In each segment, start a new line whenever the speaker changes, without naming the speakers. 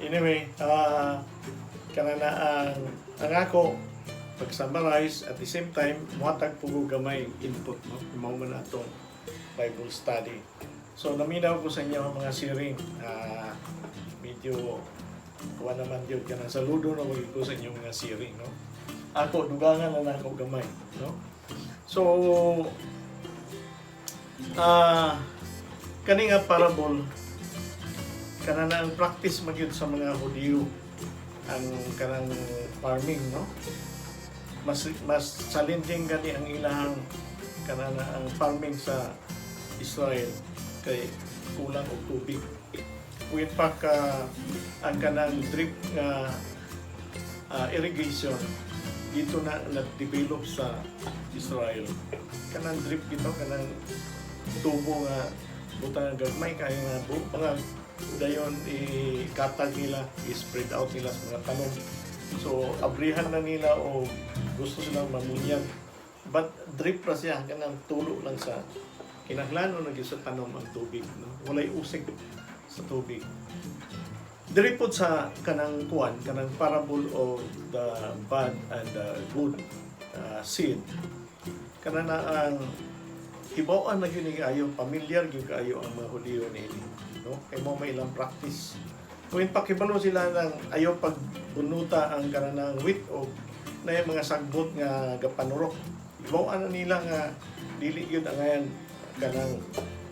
Anyway, kanana ang ako pag-summarize, at the same time muhatag po ko gamay input, no? Mao man atong Bible study. So naminaw ko sa inyo ang mga sharing. Medyo kuha naman yun kanang saludo na wag ko sa inyong mga sharing, no? Ako dugangan na lang ako gamay, no? So kani nga parable, kanana ang practice magyud sa mga Hudiyo ang kanang farming, no? Mas challenging gani ang ilahang kanana ang farming sa Israel kay kulang og tubig. Kung in fact, ang kanang drip nga irrigation dito na na-develop sa Israel, kanang drip dito, kanang tubo nga butang ang gagmay kaayo nga mga dayon ikatag nila, i-spread out nila sa mga tanom. So abrihan na nila o gusto silang mamunyag, but drip ra siya, kanang tulo lang sa kinahanglan na gyud sa tanom ang tubig, no? Walay usik sa tubig. Diri pod sa kanang kuan, kanang parable of the bad and the good seed, kanana ang hibaw-an na gyud ni kaayo, familiar gyud kaayo ang mga Hudiyo niini, no? Kay mao may ilang practice. Kung in pakibalo sila ng ayaw pagbunuta ang kananang wheat o na yung mga sagbot nga gapanurok, hibaw-an na nila nga dili gyud angayan kanang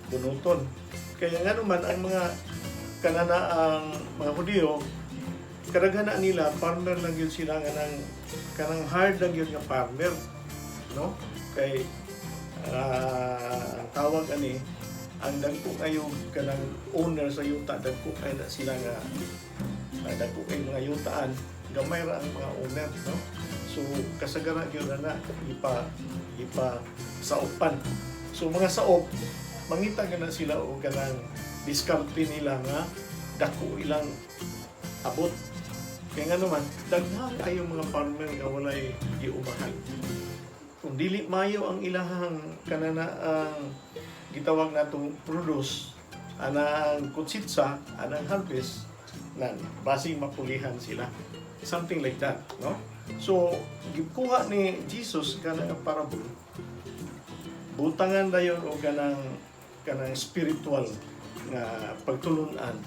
bunuton. Kaya nga naman ang mga kanana ang mga Hudiyo, kadaghan na nila farmer lang yun sila, nga nang kanang hard lang yun nga farmer, no? Kay ang tawag ani, ang dagko kayo kanang owner sa yuta, dagko kay na sila nga dagko kay mga yutaan, gamay ra ang mga owner, no? So kasagara gyud na ipa ipa saupan. So mga saop, mangita gyud na sila og kanang diskarte nila nga dako ilang abot. Kaya nga naman daghan kayo mga farmer nga walay giumahan kung dili mayo ang ilahang kanana ang gitawag natong produce anang kositsa, anang harvest nan basing mapulihan sila, something like that, no? So gikuha ni Jesus kanang parable, butangan dayon og kanang kanang spiritual nga pagtulunan,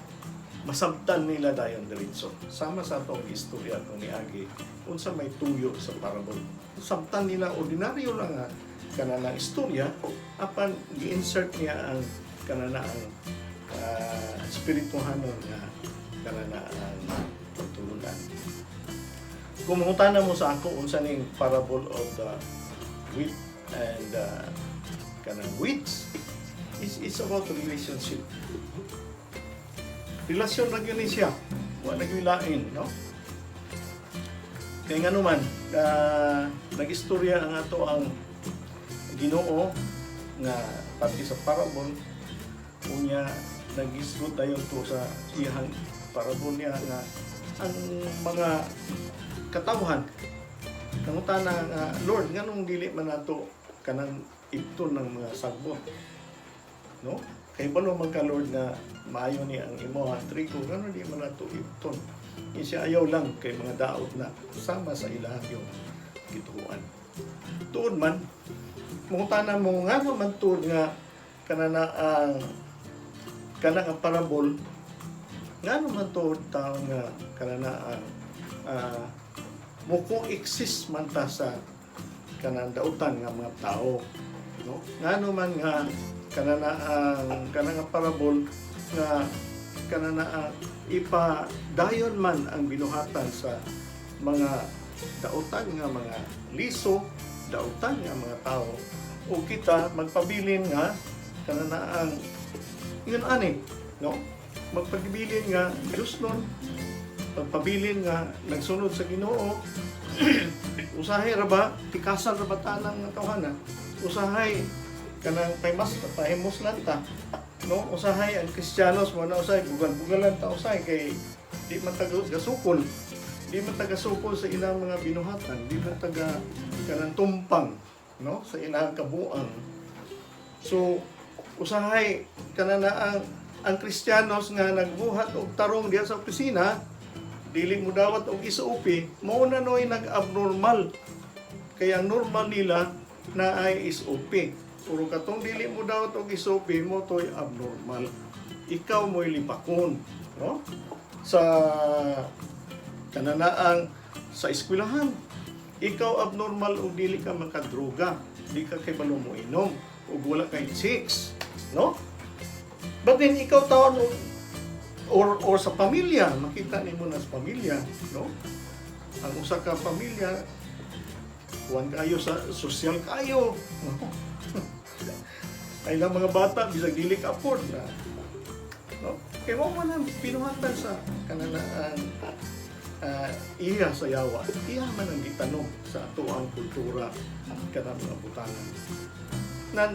masabtan nila dayon diretso, sama sa atong istorya atong niagi unsa may tuyo sa parable. Sabtan nila, ordinaryo lang nga kanang istorya, apan gi-insert niya ang kanana ang espirituhanon nga kanana ang pagtulunan. Kung mangutana mo sa ako unsa ning parable of the wheat and kanang weeds, is about relationship. Relasyon ra gyud ni siya, wa na gyud lain, no? Kaya nga naman nag-istorya ang ato ang Ginoo nga pati sa parable, unya nagisgot dayon to sa iyang parable niya nga ang mga katawhan nangutana nga, "Lord, nganong dili man nato kanang ibton ng mga sagbot, no? Kay balo man ka, Lord, nga maayo ni ang imo ang trigo, ngano di man nato ibton?" Siya, ayaw lang kay mga daot na, sama sa ilahang yung gituohan. Tuod man, mangutana mo ngano man tuod nga kanana ang kana nga parable, ngano man tuod tao nga kanana ang mo exist man ta sa kanang dautan nga mga tao, no? Ngano man nga kanana ang kana nga parable nga kanana ang ipadayon man ang binuhatan sa mga dautan nga mga liso, dautan nga mga tao, o kita magpabilin nga kanana ang ingon ani, no? Magpabilin nga Diyos nun, magpabilin nga nagsunod sa Ginoo. Usahay ra ba tikasan ra ba tanang nga tawhana? Usahay kanang paymas pahimos lang ta, no? Usahay ang Kristiyanos mo na usahay bugal-bugalan ta usahay kay di man taga gasukol, di man taga sukol sa ilang mga binuhatan, di man taga kanang tumpang, no, sa ilang kabuang. So usahay kanana ang Kristiyanos nga nagbuhat og tarong diha sa opisina. Dili mo dawat og SOP, mao na noy nag-abnormal. Kaya ang normal nila na ay SOP. Pero katong dili mo dawat og SOP mo to'y abnormal. Ikaw mo'y lipakon, no? Sa kananaang sa eskwelahan, ikaw abnormal og dili ka makadroga, di ka kay balo mo inom, ug wala kay chicks, no? But then ikaw taon or sa pamilya, makita nimo na sa pamilya, no? Ang usa ka pamilya, kuan kayo sa social kayo, no? Ay lang mga bata bisag dili ka afford na, no? Kay mao man ang binuhatan sa kananaan iya sa yawa. Iya man ang gitanom sa atoang kultura kanang mga butangan. Nan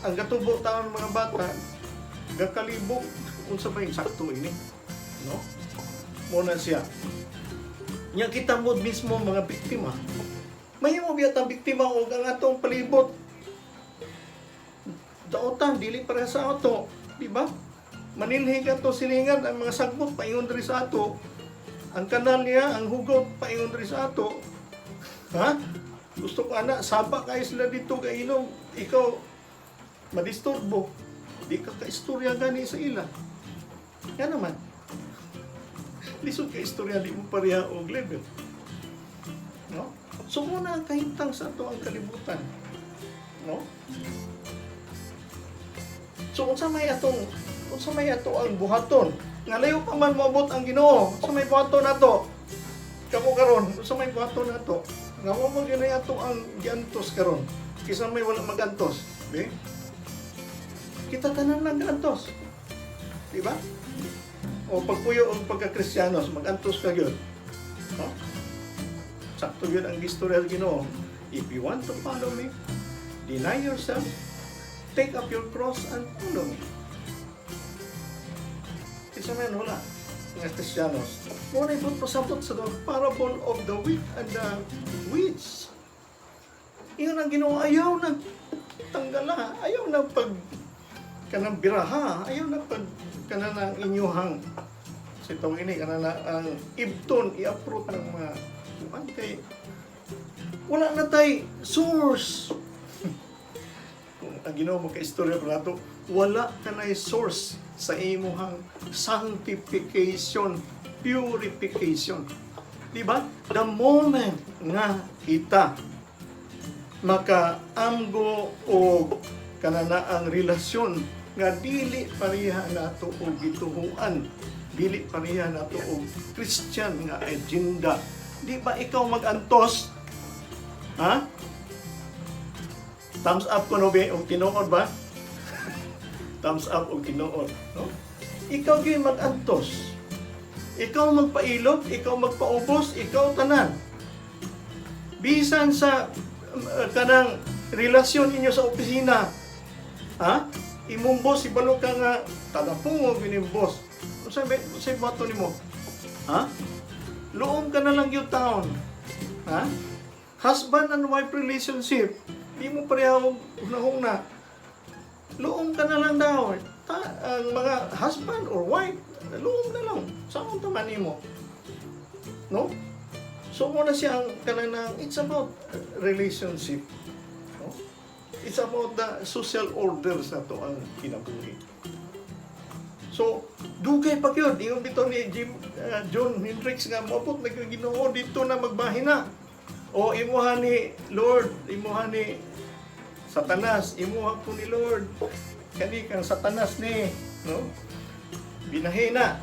ang gatubo taon mga bata gakalibog unsa ba yung sakto ini, no? Mo na siya. Nya kita mo mismo mga biktima. Mahimo biya tang biktima og ang atong palibot daotan dili para sa ato, di ba? Manilhi ka to silingan ang mga sagbot paingon diri sa ato. Ang kanal niya, ang hugot paingon diri sa ato. Ha? Gusto ko ana, saba kayo sila dito kainom. Ikaw madisturbo. Di ka kaistorya gani sa ila. Yan naman. Lisod ka istorya, di mo pareha og level. No? So muna ang kahimtang sa ato ang kalibutan. No? So unsa may ato ang buhaton? Nga layo pa man moabot ang Ginoo. Unsa may buhaton nato? Kamo karon, unsa may buhaton nato? Nga mo mo gyud ato ang giantos karon. Kisa may wala magantos, be? Kita tanan nag-antos. Di ba? O pagpuyo og pagka-Kristiyanos, mag-antos ka gyud. No? Sakto gyud ang istorya sa Ginoo. If you want to follow me, deny yourself, take up your cross and follow me. Kinsa man wala nga Kristiyanos. Mo na ibot pasabot sa the parable of the wheat and the weeds. Iyon ang Ginoo, ayaw na tanggala, ayaw na pag kanang biraha, ayaw na pag kanang ang inyuhang sa itong ini kanang ang ibton i-uproot ng mga kuan kay wala na tay source. Kung ang Ginoo mo ka-istorya pa nato, wala ka na source sa imuhang sanctification, purification. Di ba? The moment nga kita makaamgo o kanana ang relasyon nga dili pareha nato og gituhuan, dili pareha nato og Christian nga agenda, di ba ikaw magantos? Ha? Thumbs up ko no be og tinuod ba? Thumbs up og tinuod, no? Ikaw gyud magantos, ikaw magpailog, ikaw magpaubos, ikaw tanan, bisan sa kanang relasyon ninyo sa opisina. Ha? Imong boss, ibalo ka nga talapong og ining boss. Unsay bato nimo? Ha? Luom ka na lang yung taon. Ha? Husband and wife relationship. Di mo pareha og hunahuna. Luom ka na lang daw. Ang mga husband or wife, luom na lang. Saan taman nimo? No? So muna siya ang kanang it's about relationship. No? It's about the social order sa to ang kinabuhi. So, dugay pa gyud. Ingon bitaw ni John Hendricks nga moabot na gyud Ginoo dito na magbahin na. O imuha ni Lord, imuha ni Satanas, imuha po ni Lord. Kani kang Satanas ni, no? Binahi na.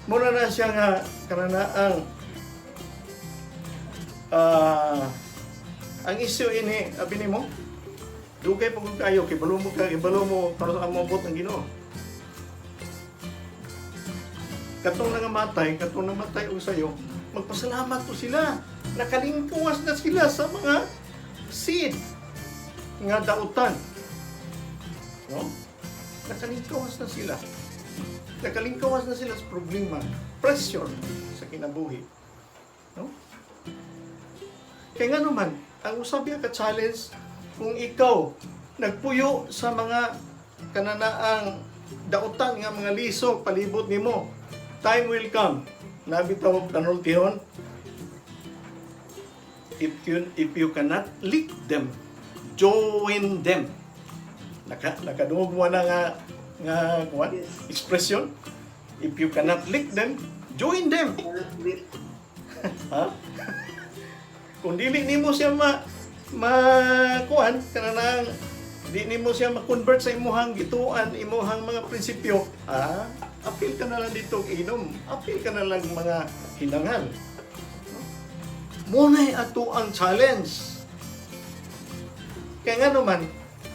Muna na siya nga kananaang ang issue ini abi nimo dugay pa gud kayo kay balo mo ka ibalo mo para sa moabot ang Ginoo. Katong nangamatay, katong namatay og sayo, magpasalamat to sila. Nakalingkawas na sila sa mga seed nga dautan. No? Nakalingkawas na sila. Nakalingkawas na sila sa problema, pressure sa kinabuhi. No? Kaya nga naman, ang usabi ka challenge kung ikaw nagpuyo sa mga kananaang Dautan nga mga liso palibot nimo. Time will come. Naa bitaw panultihon. If you cannot lick them, join them. Nakadungog mo na nga kuan
Yes.
expression. If you cannot lick them, join them. Ha? Kung dili nimo siya ma ma kuan kanang di nimo siya ma-convert sa imuhang gituan, imuhang mga prinsipyo, apil ka na lang dito og inom, apil ka na lang mga hinangan. No? Mao na'y ato ang challenge. Kaya nga naman,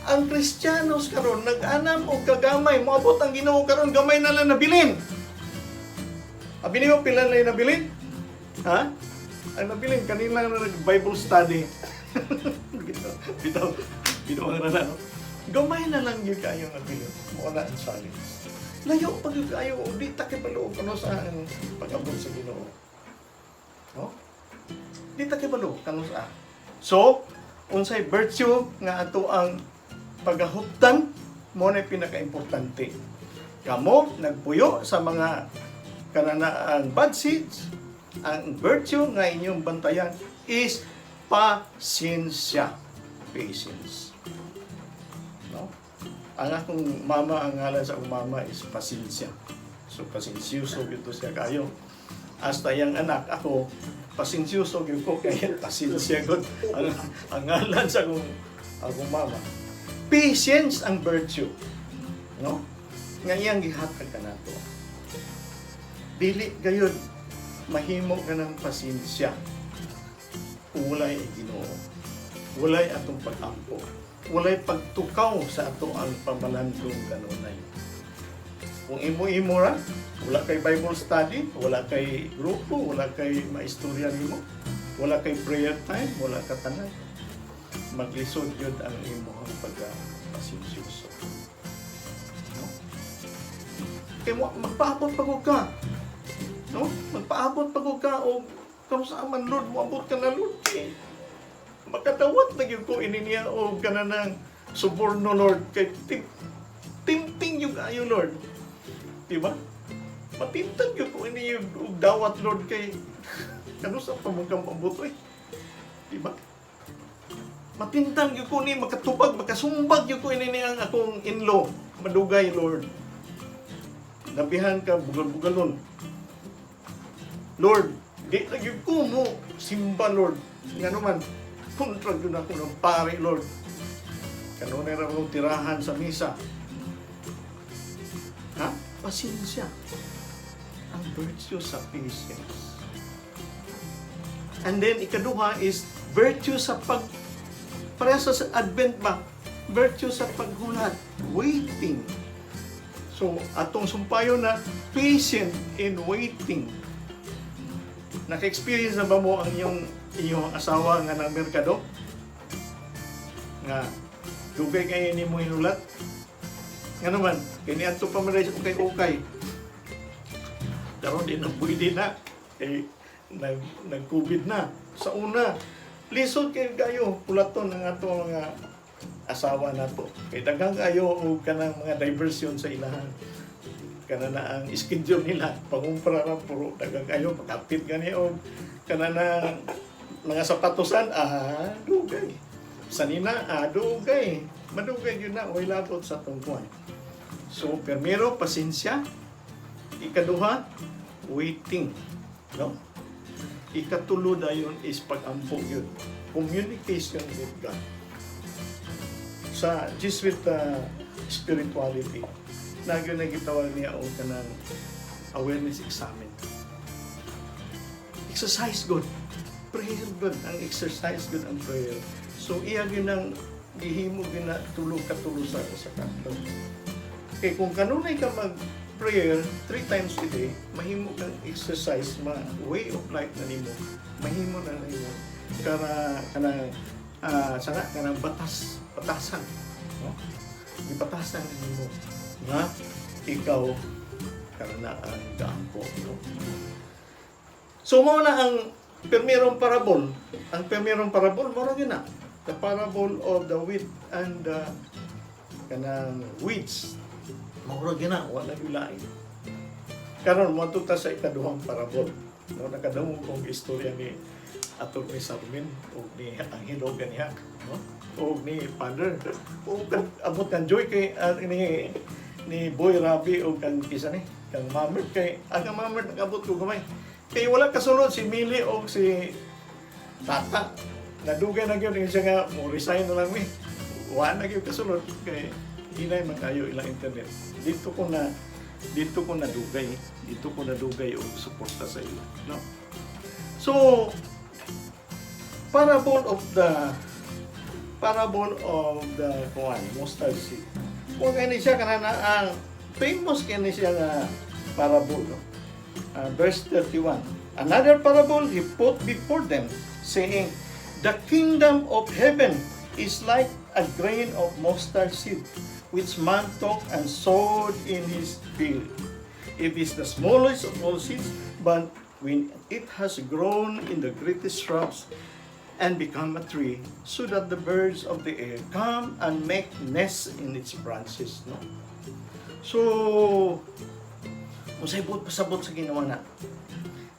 ang Kristiyanos karon nag-anam og kagamay, moabot ang Ginoo karon, gamay na lang nabilin. Abi nimo, pila na yung nabilin? Ha? Ang nabilin kanina na nag-Bible study. Bitaw, bitaw, bitaw ang rana, no? Gamay na lang gyud kayo nabilin. Mao na ang challenge. Layo pa gyud kayo, ug di ta kibalo kanus-a ang pag-abot sa Ginoo. No? Di ta kibalo kanus-a. So, unsay virtue nga ato ang pagahuptan, mao na pinaka-importante. Kamo nagpuyo sa mga kanana ang bad seeds, ang virtue nga inyong bantayan is pasensya. Patience. No? Ang akong mama, ang ngalan sa akong mama is Pasensya. So, pasensyoso gyud to siya kayo. Hasta iyang anak, ako, pasensyoso gyud ko kay pasensya gud ang ngalan sa akong mama. Patience ang virtue. No? Nga iyang gihatag kanato. Dili gayud mahimo ka ng pasensya kung walay Ginoo. Walay atong pag-ampo. Walay pagtukaw sa ato ang pamalandong kanunay. Kung imo-imo ra, wala kay Bible study, wala kay grupo, wala kay maistorya nimo, wala kay prayer time, wala ka tanan. Maglisod yun ang imong pagka-pasensyoso. No? Kay mo magpaabot pa ka. No? Magpaabot pa ka og kanus-a man, Lord, moabot ka na, Lord. Eh, makadawat na gyud ko ini niya og kanang suborno, Lord, kay tempting gyud kaayo, Lord. Di ba? Matintag gyud ko ini og dawat, Lord, kay kanus-a pa man kang paabot eh. Di ba? Matintang gyud ko ni makatubag, makasumbag gyud ko ini niya ang akong in-law. Madugay, Lord. Labihan ka bugal-bugalon. Lord, di na gyud ko mo simba, Lord. Nga naman, kontra gyud ako ng pare, Lord. Kanunay ra mo tirahan sa misa. Ha? Pasensya. Ang virtue sa patience. And then, ikaduha is virtue sa pag, pareha sa Advent ba? Virtue sa paghulat. Waiting. So, atong sumpayon na patient in waiting. Naka-experience na ba mo ang iyong asawa nga nang merkado? Nga dugay kayo ni mo hinulat? Nga naman, kay niadto pa man sa ukay-ukay. Karon di na pwede na. Kay nag-COVID na. Sa una, lisod kayo kayo pulaton ang ato mga asawa nato. Kay daghang kayo og kanang mga diversion sa ilahan. Kana na ang schedule nila, pangumpra ra puro daghang kayo makapit gani og kana na mga sapatosan, dugay. Sanina, dugay. Madugay yun na, way labot sa tungkuan. So, primero, pasensya. Ikaduha, waiting. No? Ikatulo dayon is pag-ampo yun. Communication with God. Sa Jesuit spirituality, nagyo na gitawag niya og kanang awareness examen. Exercise gud. Prayer gud. Ang exercise gud ang prayer. So iya gyud nang gihimo gyud na tulo ka tulo sa usa ka adlaw. Kay kung kanunay ka mag prayer three times a day, mahimo kang exercise, ma way of life na nimo. Mahimo na nimo kara kanang sana kanang batas, batasan, no? Gibatasan na nimo nga ikaw kana ang gaampo, no? So mao na ang primerong parabol. Ang primerong parabol mao ra gyud na. The parable of the wheat and the kanang weeds. Mao gina, wala gyud lain. Karon moadto ta sa ikaduhang parabol. No, nakadungog kong istorya ni Atty. Sarmin o ni Angelo ganiha, no? O ni Father. O kan abot kan Joy kay ni Boy Rabi o kan kisa ni kang Mamert, kay ang kang Mamert nakabot ko gamay. Kay wala kasulod si Mili o si Tata. Nadugay na gyud siya nga mo resign na lang mi. Wa na gyud kasulod kay hinay man kayo ilang internet. Dito ko nadugay, dito ko nadugay og suporta sa ila, no? So parable of the kuan, mustard seed. Kung kani siya kanana ang famous kani siya nga parable, no? Verse 31. Another parable he put before them, saying, "The kingdom of heaven is like a grain of mustard seed, which man took and sowed in his field. It is the smallest of all seeds, but when it has grown in the greatest shrubs and become a tree, so that the birds of the air come and make nests in its branches." No? So, unsay buot pasabot sa Ginoo na?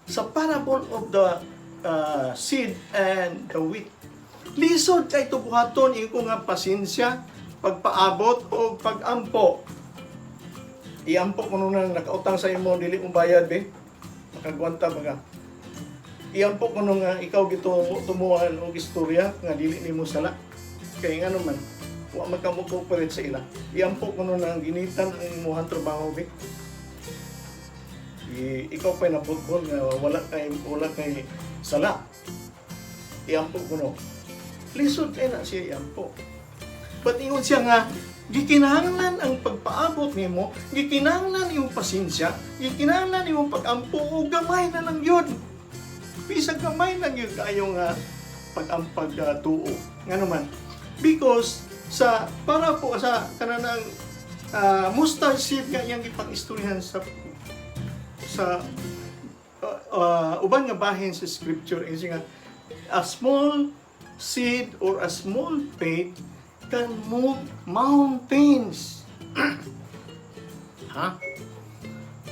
Sa parable of the seed and the wheat. Lisod kay ito buhaton iko nga pasensya, pagpaabot o pagampo. Iampo ko nung nakautang sa imo, dili mo bayad be. Makagwanta ba ka? Iampo ko nung nga ikaw gito tumuan og istorya nga dili nimo sala. Kay ngano man, wa man ka mo cooperate sa ila. Iampo ko nung nga ginitan ang imuhang trabaho be. Ikaw pa na football nga wala kay sala. Iampo ko no. Lisod kay na siya iampo. But ingon siya nga gikinahanglan ang pagpaabot nimo, gikinahanglan imong pasensya, gikinahanglan imong pag-ampo o gamay na lang yun. Bisag gamay lang yun kayo nga pag-ampag tuo. Nga naman, because sa para po sa kananang mustard seed nga iyang ipang-istoryahan sa sa uban nga bahin sa scripture is nga a small seed or a small faith can move mountains. Ha?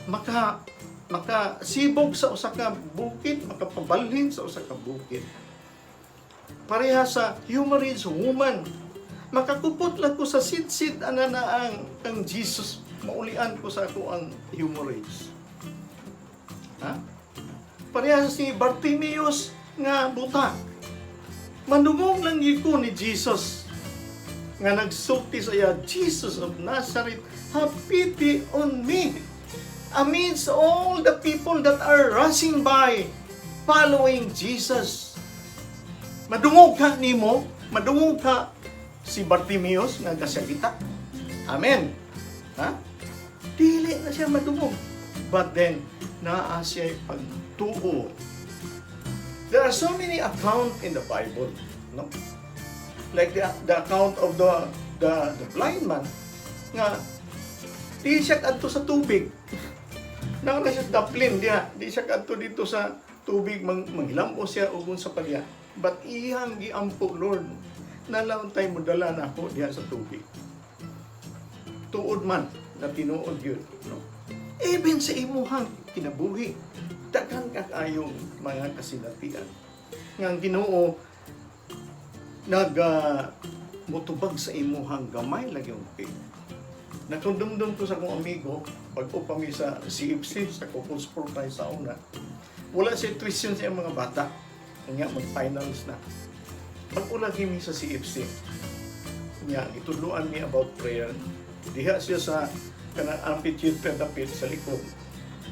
Maka sibog sa usa ka bukid, makapabalhin sa usa ka bukid. Pareha sa hemorrhage woman. Makakupot lang ko sa sidsid ana na ang Jesus, maulian ko sa ako ang hemorrhage. Ha? Pareha si Bartimaeus nga buta. Manungong lang ko ni Jesus nga nagsulti sa iya, "Jesus of Nazareth, have pity on me." Amidst all the people that are rushing by, following Jesus. Madungog ka nimo, madungog ka si Bartimaeus nga gasagita. Amen. Ha? Dili na siya madungog. But then, naa siya pagtuo. There are so many account in the Bible, no? Like the account of the blind man nga di siya kadto sa tubig. Naa na siya sa daplin diha, di siya kadto dito sa tubig manghilamos siya ug sa palya. But iyang giampo, "Lord, nalaon tayo mo dala na ako diha sa tubig." Tuod man na tinuod yun, no? Even sa imuhang kinabuhi, daghan ka kayong mga kasinatian. Nga ang Ginoo nag mutubag sa imuhang gamay lagi yung faith. Nakadumdum ko sa akong amigo, pag mi sa CFC, sa Couples Sport tayo sa una, wala siya tuition sa iyang mga bata. Nga mag-finals na. Pag lagi mi sa CFC, niya, itudloan mi about prayer. Diha siya sa kanang amphitheater dapit sa likod.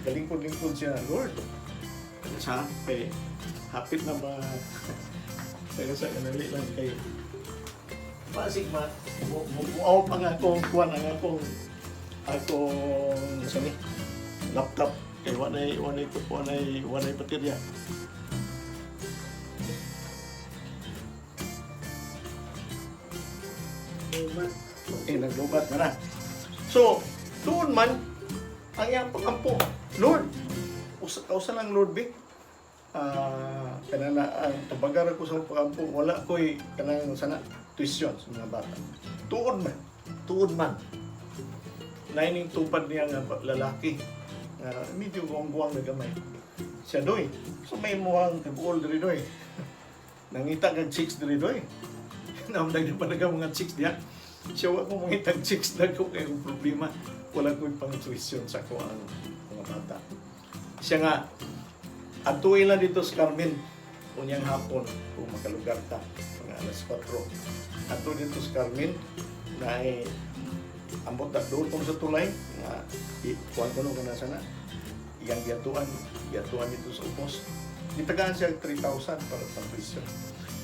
Galingkod-lingkod siya, "Lord." Sa kay hapit na ba. Taga sa kanali lang kay pasig ma mo pa nga akong kuan ang akong sa ni laptop kay walay baterya.
Lubat.
Eh, naglubat na na. So, doon man, ang iyang pagampo, "Lord, usa, usa lang Lord be. Ah, kanana ang tubagar ko sa pagampo, wala ko'y kanang sana tuition sa mga bata." Tuod man, tuod man. Naining tupad niya nga lalaki nga medyo guwang-guwang na gamay. Siya, "Doy, so may muhang tibuol diri, doy. Nangita kag chicks diri, doy." Naamdag na pa mga chicks diya. Siya, "Wa ko mangitag chicks, dagko kay akong problema. Wala ko'y pang tuition sa ko ang mga bata." Siya nga, "Adtuin lang dito sa Carmen unyang hapon kung makalugar ta, mga alas 4. Adto dito sa Carmen na ay ambot na doon sa tulay nga kuan ko no kana sana iyang giyatuan giyatuan dito sa ubos." Gitagaan siya 3,000 para sa tuition.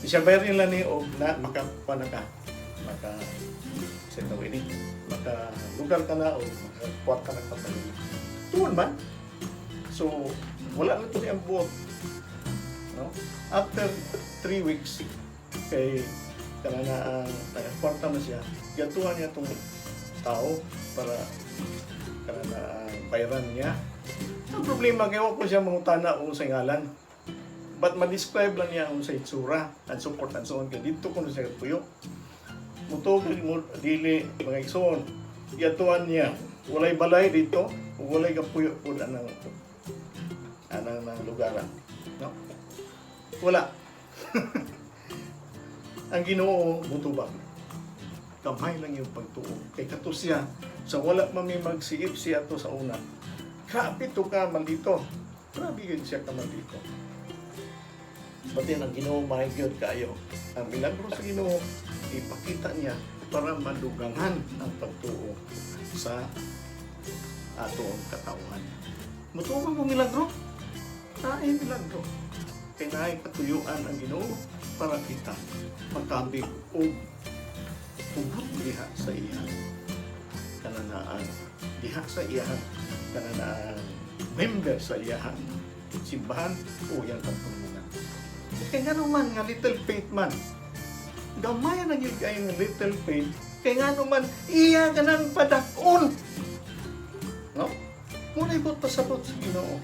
Siya bayar nila ni og na maka kuan na ka, maka sa tawag ini, maka lugar ka na o maka kwarta na ka pamilya. Tuon man. So wala na to siyang buot, no? After 3 weeks, kay kana na ang nagkwarta man siya, giyatuan niya tong tao para kana na ang bayaran niya. Ang problema kay wa ko siya mangutana kung sa ngalan. But ma-describe lang niya ang sa itsura and support and so on, kay dito ko na siya tuyo. Mutuog mo dili, mga igsoon. Giyatuan niya, walay balay dito ug walay kapuyo pud anang ng lugar. No? Wala. Ang Ginoo mutubag. Gamay lang yung pagtuo. Kay kato siya, sa wala man mi magsiip siya to sa una. Grabe to ka maldito. Grabe yun siya ka maldito. Pati ang Ginoo maayo kaayo. Ang milagro sa Ginoo ipakita niya para madugangan ang pagtuo sa atong katawhan. Mutuo mo milagro? Naay milagro. Kay naay katuyuan ang Ginoo para kita makabig og hugot diha sa iyang kananaan, diha sa iyang kananaan, member sa iyang simbahan o iyang katungkunan. Kay ngano man nga little faith man, gamay na gyud kayo nga little faith, kay ngano man iya kanang padak-on, no? Muna ibot pasabot sa Ginoo.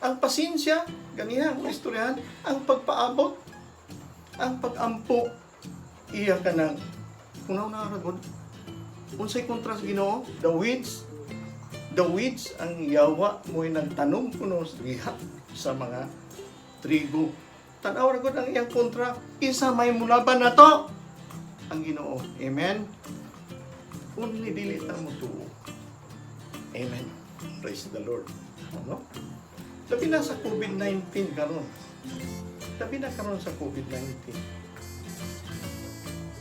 Ang pasensya, ganiha ang istoryahan, ang pagpaabot, ang pagampo, iya ka ng kunaw na ragod. Unsay kontra sa Ginoo? The weeds. The weeds, ang yawa mo'y nagtanom kuno diha sa mga trigo. Tanaw ra gud ang iyang kontra. Isa may mulaban na to? Ang Ginoo. Amen. Only dili ta mo tuo. Amen. Praise the Lord. Ano? Labi na sa COVID-19 karon. Labi na karon sa COVID-19.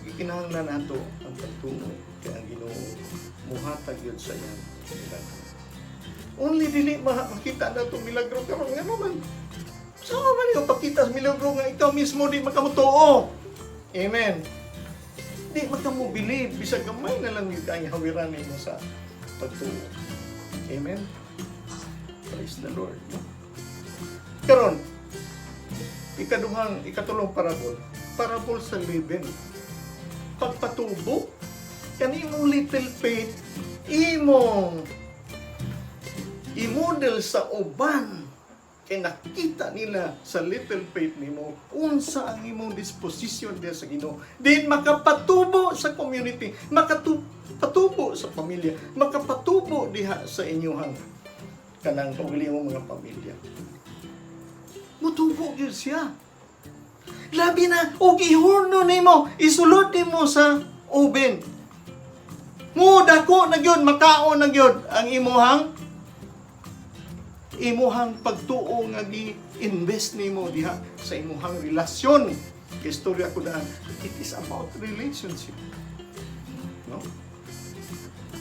Gikinahanglan nato ang pagtuo kay ang Ginoo muhatag yun sa iyang milagro. Only dili makita na itong milagro karon, ngano man. Sa man yung pakita sa milagro nga ikaw mismo di makamutuo? Amen. Di makamu-believe bisag gamay na lang yung ang hawiran nimo sa pagtuo. Amen. Praise the Lord. Karon, ikaduhang, ikatulong parabol, parabol sa leaven. Pagpatubo, kanimong little faith, imong i-model sa uban kay nakita nila sa little faith nimo unsa ang imong disposition diha sa Ginoo, din makapatubo sa community, makapatubo sa pamilya, makapatubo diha sa inyuhang kanang kaugalingong mga pamilya. Mutubo gyud siya, labi na og ihorno nimo, isulod nimo sa oven. Mo dako na gyud, makaon na gyud ang imuhang pagtuo nga gi-invest nimo diha sa imuhang relasyon. Kay istorya ko daan, it is about relationship. No?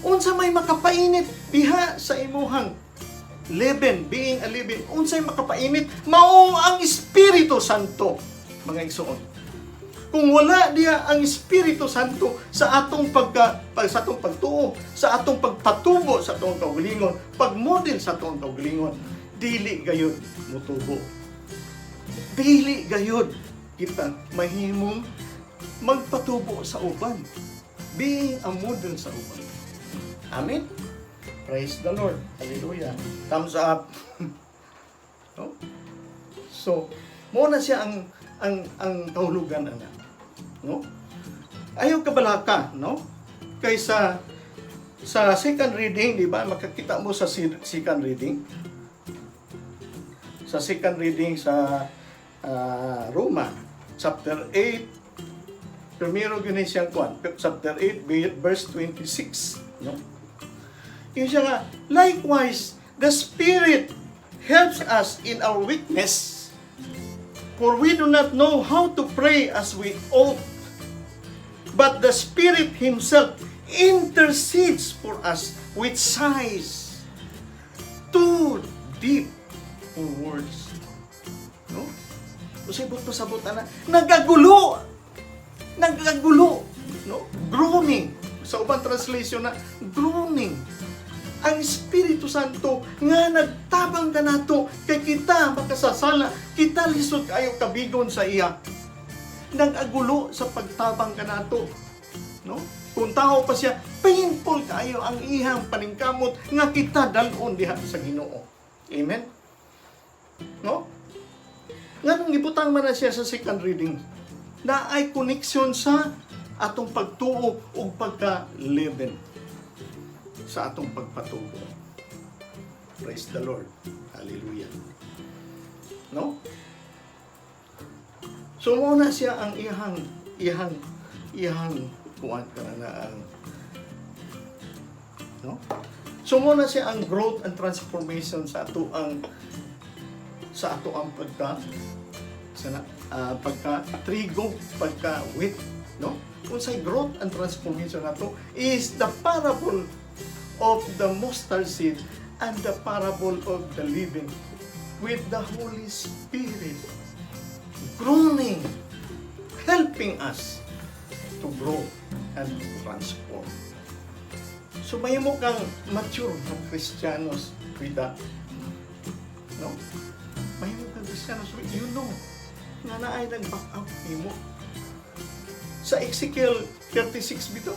Unsa may makapainit diha sa imuhang leaven, being a leaven, unsay makapainit? Mao ang Espiritu Santo, mga igsoon. Kung wala diha ang Espiritu Santo sa atong pagtuo, sa atong pagpatubo sa atong kaugalingon, pagmodel sa atong kaugalingon, dili gayud mutubo. Dili gayud kita mahimong magpatubo sa uban. Being a model sa uban. Amen. Praise the Lord. Hallelujah. Thumbs up. No? So, mo na siya ang kahulugan ana. No? Ayaw kabalaka, no? Kaysa Sa second reading, di ba, makakita mo sa second reading. Sa second reading sa Roma, chapter 8, primero gyud ni siyang kwan, chapter 8, verse 26, no? Yung siya nga, "Likewise, the Spirit helps us in our weakness, for we do not know how to pray as we ought. But the Spirit Himself intercedes for us with sighs too deep for words." No? Unsay buot pasabot ana? Nagagulo! Nagagulo! No? Groaning. Sa ubang translation na, groaning. Ang Espiritu Santo nga nagtabang kanato kay kita makasasala, kita lisod kayo kabigon sa iya. Nag-agulo sa pagtabang kanato. No? Kung tao pa siya, painful kayo ang iyang paningkamot nga kita dalon diha sa Ginoo. Amen? No? Nganong gibutang man na siya sa second reading? Naay connection sa atong pagtuo ug pagka-leaven sa atong pagpatubo. Praise the Lord. Hallelujah. No? So mao na siya ang iyang kuan ka na ang, no? So mao na siya ang growth and transformation sa ato ang pagka sa pagka trigo, pagka wheat, no? Unsay growth and transformation nato is the parable of the mustard seed and the parable of the leaven, with the Holy Spirit groaning, helping us to grow and transform. So mahimo kang mature na Kristiyanos with that. No? Mahimo kang Kristiyanos with nga naay nag-back up nimo. Sa Ezekiel 36 bito,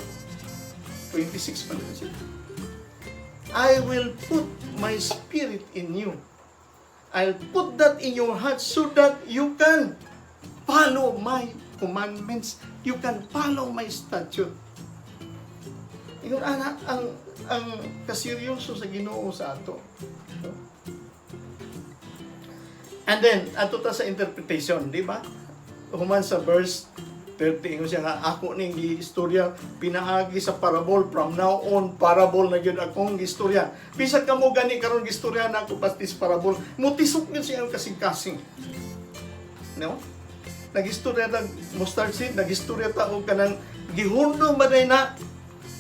26 pa lang siya. "I will put my spirit in you. I'll put that in your heart so that you can follow my commandments. You can follow my statute." Ingon ana ang kaseryoso sa Ginoo sa ato. No? And then, ato ta sa interpretation, di ba? Human sa verse 30, ingon siya nga, "Ako ning giistorya pinaagi sa parable. From now on, parable na gyud akong gistorya. Bisag kamo gani karon gistorya na ako pastis parable." Mutisok gyud siya ang kasing-kasing. No? Nagistorya tag mustard seed, nagistorya ta og kanang gihurno man day na,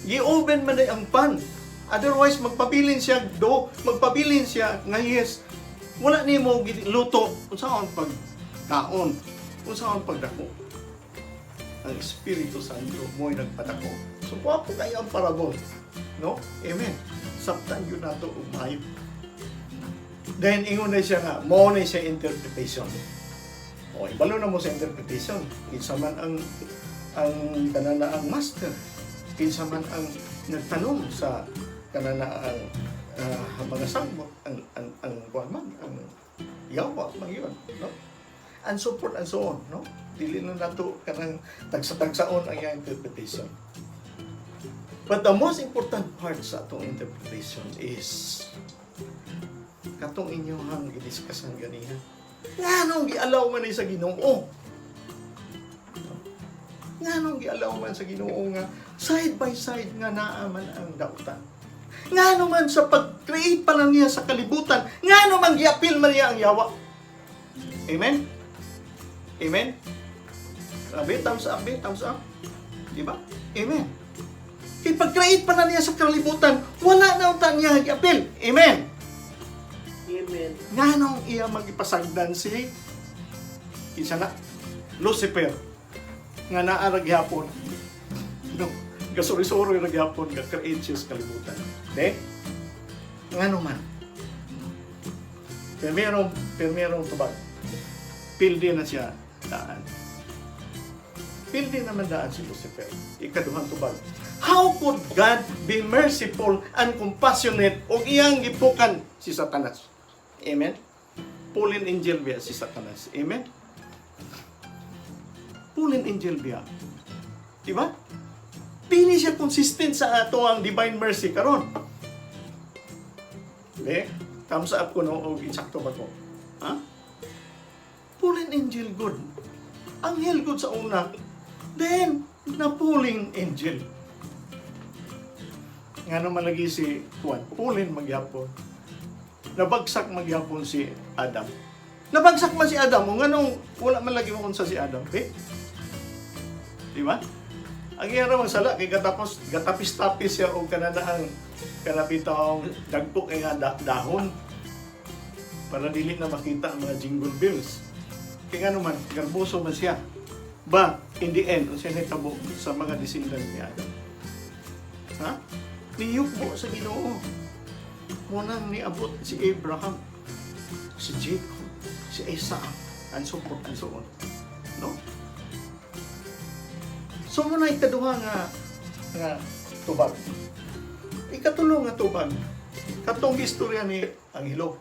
gi-oven man day ang pan. Otherwise, magpabilin siya do, magpabilin siya nga yes. Wala nimo luto unsaon pag kaon, unsaon pagdako? Ang Espiritu Santo mo'y nagpadako. So gwapo kayo ang parable. No? Amen. Sabtan gyud nato og maayo. Then ingon na siya nga, mao na siya interpretation. O, ibalo na mo sa interpretation. Kinsa man ang kanana ang master. Kinsa man ang nagtanom sa kanana ang mga sagbot, ang kuan man, ang yawa man yun, no? And so forth and so on, no? Dili na nato kanang tagsa-tagsaon ang iyang interpretation. But the most important part sa atong interpretation is katong inyong gidiskusan ganiha. Nganong gi-allow man ni sa Ginoo? Nganong gi-allow man sa Ginoo nga side by side nga naa man ang dautan? Ngano man sa pag-create pa lang niya sa kalibutan, ngano man giapil man niya ang yawa? Amen? Amen? Grabe, thumbs up, be, thumbs up. Di ba? Amen. Kay pag-create pa na niya sa kalibutan, wala na unta niya giapil. Amen.
Amen.
Nganong iya magipasagdan si kinsa na, Lucifer, nga naa ra gihapon, no? Gasuri-suri ra gihapon ga create siya sa kalibutan, de ngano man? Primerong tubag, pildi na siya daan, pildi naman daan si Lucifer. Ikaduhang tubag, how could God be merciful and compassionate og iyang gipukan si Satanas? Amen? Fallen angel biya si Satanas. Amen? Fallen angel biya. Di ba? Dili siya consistent sa ato ang divine mercy karon. Be, thumbs up ko, no, og insakto ba ko? Ha? Fallen angel gud. Anghel gud sa una. Then, na-fallen angel. Nga naman lagi si Juan, fallen magyapon. Nabagsak magyapon si Adam. Nabagsak man si Adam, o nganong wala man lagi mo sa si Adam, be? Di ba? Ang iya ra sala kay katapos gatapis-tapis siya og kananaang kanapitong dagko kay nga dahon para dili na makita ang mga jingle bells. Kay nga naman, garboso man siya. Ba, in the end, unsa nahitabo sa mga descendant ni Adam? Ha? Niyukbo sa Ginoo. Munang niabot si Abraham, si Jacob, si Isaac, and so forth and so on. No? So muna ikaduha nga tubag. Ikatulo nga tubag. Katong istorya ni Angelo.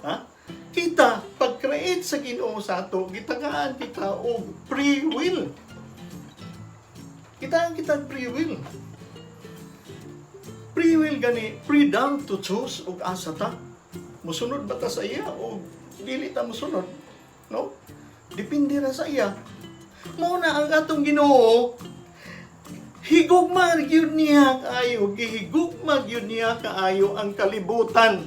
Ha? Kita, pag-create sa Ginoo sa ato, gitagaan kita og free will. Gitagaan kita og free will. Free will gani, freedom to choose og asa ta. Musunod ba ta sa iya o dili ta musunod? No? Depende ra sa iya. Mao na ang atong Ginoo, higugma gyud niya kaayo, gihigugma gyud niya kaayo ang kalibutan.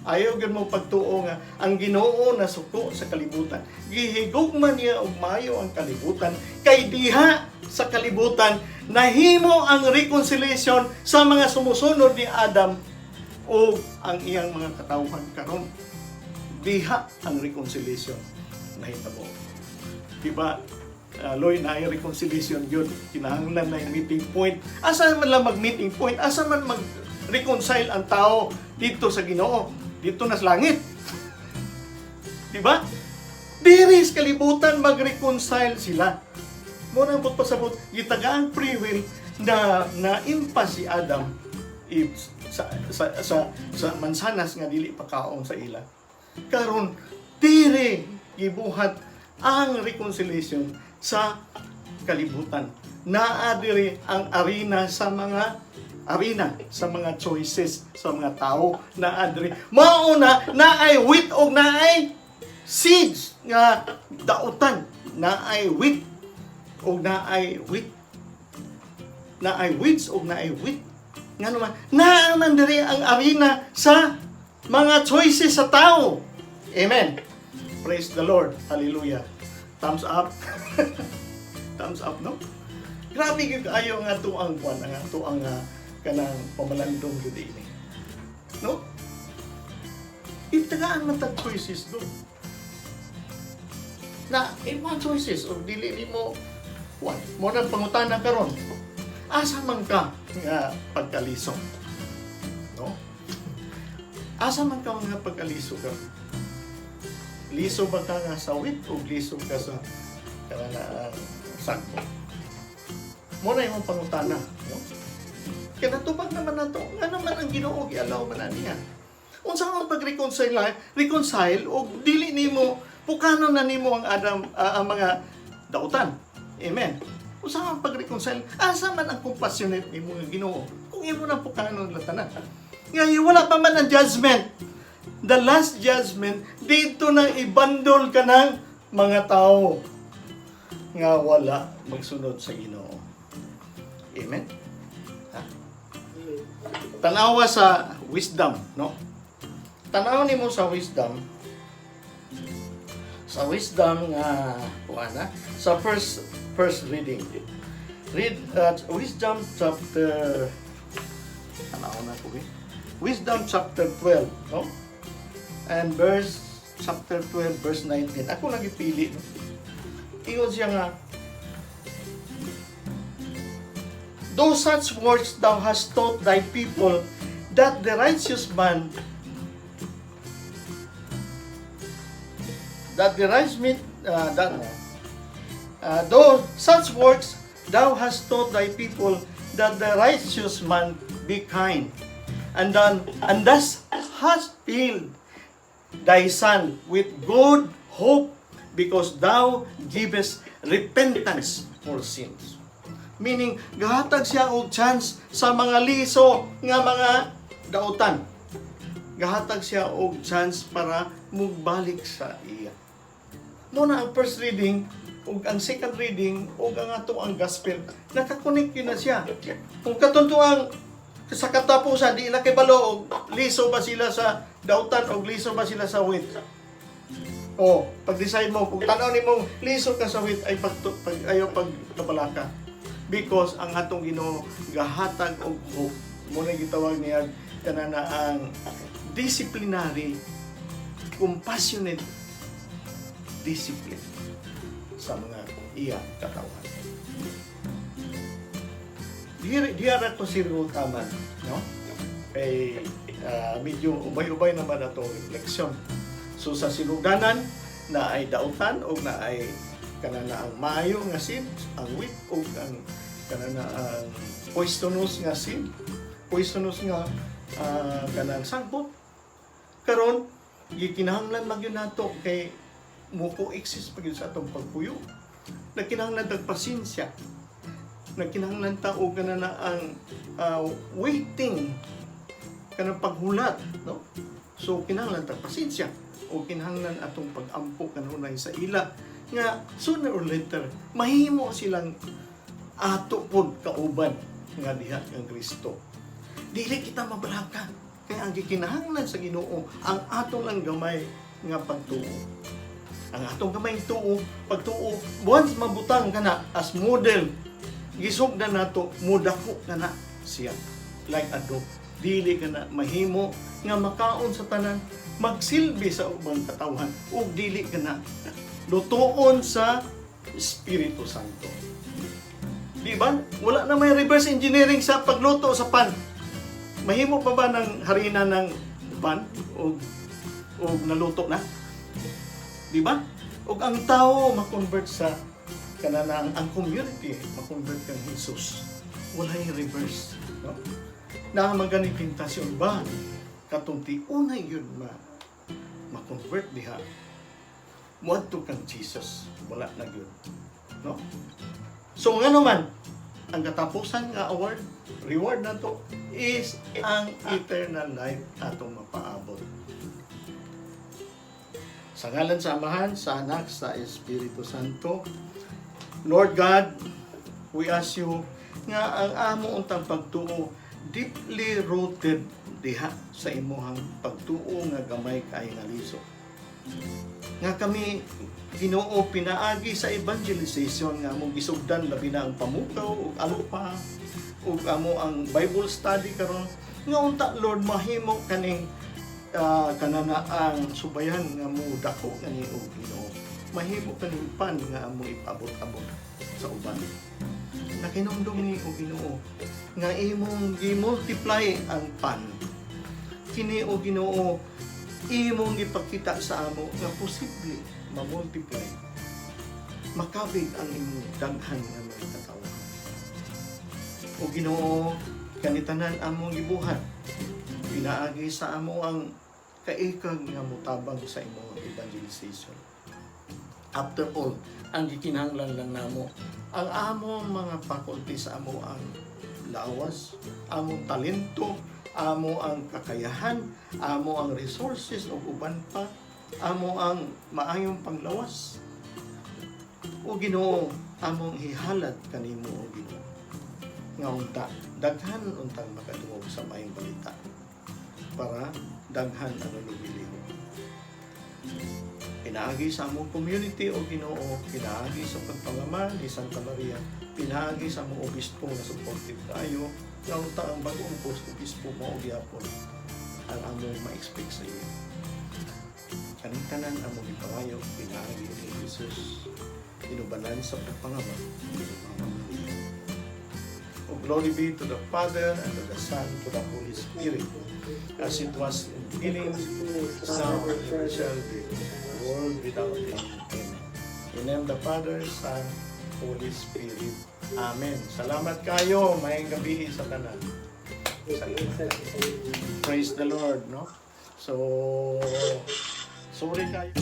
Ayaw gyud mo pagtuo nga ang Ginoo nasuko sa kalibutan. Gihigugma niya og maayo ang kalibutan kay diha sa kalibutan nahimo ang reconciliation sa mga sumusunod ni Adam o ang iyang mga katawhan karon. Diha ang reconciliation nahitabo. Diba? Loy, na ay reconciliation yun. Kinahanglan na yung meeting point. Asa man lang mag-meeting point? Asa man mag-reconcile ang tao dito sa Ginoo? Dito na sa langit. Diba? Diri sa kalibutan mag-reconcile sila. Mo nang pasabot, gitagaan free will na naimpa si Adam if sa mansanas nga dili pakaon sa ila. Karon diri gibuhat ang reconciliation sa kalibutan. Naa diri ang arena sa mga choices sa mga tao, naa diri. Mao na naay wheat og naay seeds nga dautan, naay wheat og naay wheat, naay weeds og naay wheat. Nga naman naa man diri ang arena sa mga choices sa tao. Amen. Praise the Lord. Hallelujah. Thumbs up, thumbs up, no? Grabe gyud kaayo nga ato ang kwan, ang ato ang kanang pamalandong gyud ini, no? Itagaan man tag choices do na imong choices o dili nimo kwan. Mo nang pangutana karon, asa man ka nga pagkaliso, no? Asa man ka nga pagkaliso ka? Liso ba ka nga sa wheat o liso ka sa kanang sagbo? Mo na imong pangutana, no? Kaya natubag naman nato nga naman ang Ginoo gialaw man na niya. Unsa man pag-reconcile reconcile og dili nimo pukano na nimo ang Adam, ang mga dautan? Amen. Unsa man pag-reconcile? Asa man ang compassionate nimo nga Ginoo kung imo na pukano ang tanan? Ngayon wala pa man ang judgment, the last judgment, dito na ibandol ka ng mga tao nga wala magsunod sa Ginoo. Amen. Ha? Tanawa sa Wisdom, no? Tanaw nimo sa Wisdom. Sa Wisdom nga kuan na sa first reading. Read Wisdom chapter, tanaw na ko eh. Wisdom chapter 12, no? And verse chapter 12 verse 19. Ako lang ipili, no? Ingon siya nga, "Though such words thou hast taught thy people, that the righteous man, that the righteous man, that, though such works thou hast taught thy people, that the righteous man be kind, and then, and thus hast filled thy son with good hope, because thou givest repentance for sins." Meaning, gahatag siya og chance sa mga liso nga mga dautan. Gahatag siya og chance para mugbalik sa iya. Mao na ang first reading ug ang second reading ug ang ato ang gospel, naka-connect gyud na siya. Kung katuntuang sa katapusan, di na kibalo og liso ba sila sa dautan o liso ba sila sa wheat. O, pag-decide mo, kung tanaw nimo liso ka sa wheat, ay pag ayaw pagkabalaka. Because ang atong Ginoo gahatag og hope. Mao na gitawag niya kanana ang disciplinary, compassionate discipline sa mga iya katawhan. Di ra ko siro taman, no? Kay medyo ubay-ubay naman ato refleksyon. So sa sinuganan na ay dautan o na ay kanana ang maayo nga seed, ang wheat o ang kanana ang poisonous nga seed, poisonous nga kanang sagbot. Karon gikinahanglan magyud nato kay mo coexist pa gyud sa atong pagpuyo. Nagkinahanglan tag pasensya. Nagkinahanglan ta og kanana ang waiting, kanang paghulat, no? So kinahanglan tag pasensya o kinahanglan atong pag-ampo kanunay sa ila nga sooner or later mahimo silang ato pod kauban nga diha kang Kristo. Dili kita mabalaka kay ang gikinahanglan sa Ginoo ang ato lang gamay nga pagtuo. Ang atong gamay tuo, pagtuo, once mabutang kana as model, gisugdan nato, mudako kana siya. Like a dog. Dili ka na mahimo nga makaon sa tanan, magsilbi sa ubang katawhan, ug dili ka na lutuon sa Espiritu Santo. Di ba? Wala na may reverse engineering sa pagluto sa pan. Mahimo pa ba ng harina ng pan o naluto na? Di ba? Ug ang tao ma-convert sa kanana ang community ma-convert kang Jesus. Wala yung reverse, no? Na maganing tentasyon ba katong tiunay yun ma ma-convert diha muadto kang Jesus, wala na gyud, no? So nga naman ang katapusan nga award, reward nato is ang eternal life atong mapaabot. Sa ngalan sa Amahan, sa Anak, sa Espiritu Santo. Lord God, we ask you nga ang amo untang pagtuo deeply rooted diha sa imuhang pagtuo nga gamay kay nga liso. Nga kami, Ginoo, pinaagi sa evangelization nga among gisugdan, labi na ang pamukaw ug alpha ug amo ang Bible study karon, nga unta, Lord, mahimo kaning kanana ang subayan nga mo dako kani og Ginoo, mahimo kaning pan nga amo ipabot-abot sa uban. Nakinumdum ni o Ginoo nga imong gi-multiply ang pan. Kini, o Ginoo, imong gipakita sa amo nga posible ma-multiply, makabig ang imong daghan nga mga katawhan. O Ginoo, kanitanan among gibuhat pinaagi sa amo ang kaikag nga mutabang sa imong evangelization. After all, ang gikinahanglan lang namo ang among mga faculty sa amo ang lawas, among talento, amo ang kakayahan, amo ang resources ug uban pa, amo ang maayong panglawas. O Ginoo, among ihalad kanimo, o Ginoo, nga unta daghan untang makadungog sa maayong balita para daghan ang lumiliho. Pinaagi sa among community, o Ginoo, pinaagi sa pagpangama ni Santa Maria, pinaagi sa among obispo nga supportive kaayo, nga unta ang bagong post obispo mao gyapon ang among ma-expect sa iyo. Kaning tanan among gipangayo pinaagi ni Jesus, inubanan sa pagpangama ni Mama Maria. O glory be to the Father, and to the Son, to the Holy Spirit, as it was in the beginning, now and ever shall be, world without end. Amen. In the name of the Father, Son, Holy Spirit. Amen. Salamat kayo. Maayong gabi sa tanan. Salamat. Praise the Lord, no? So, sorry kayo.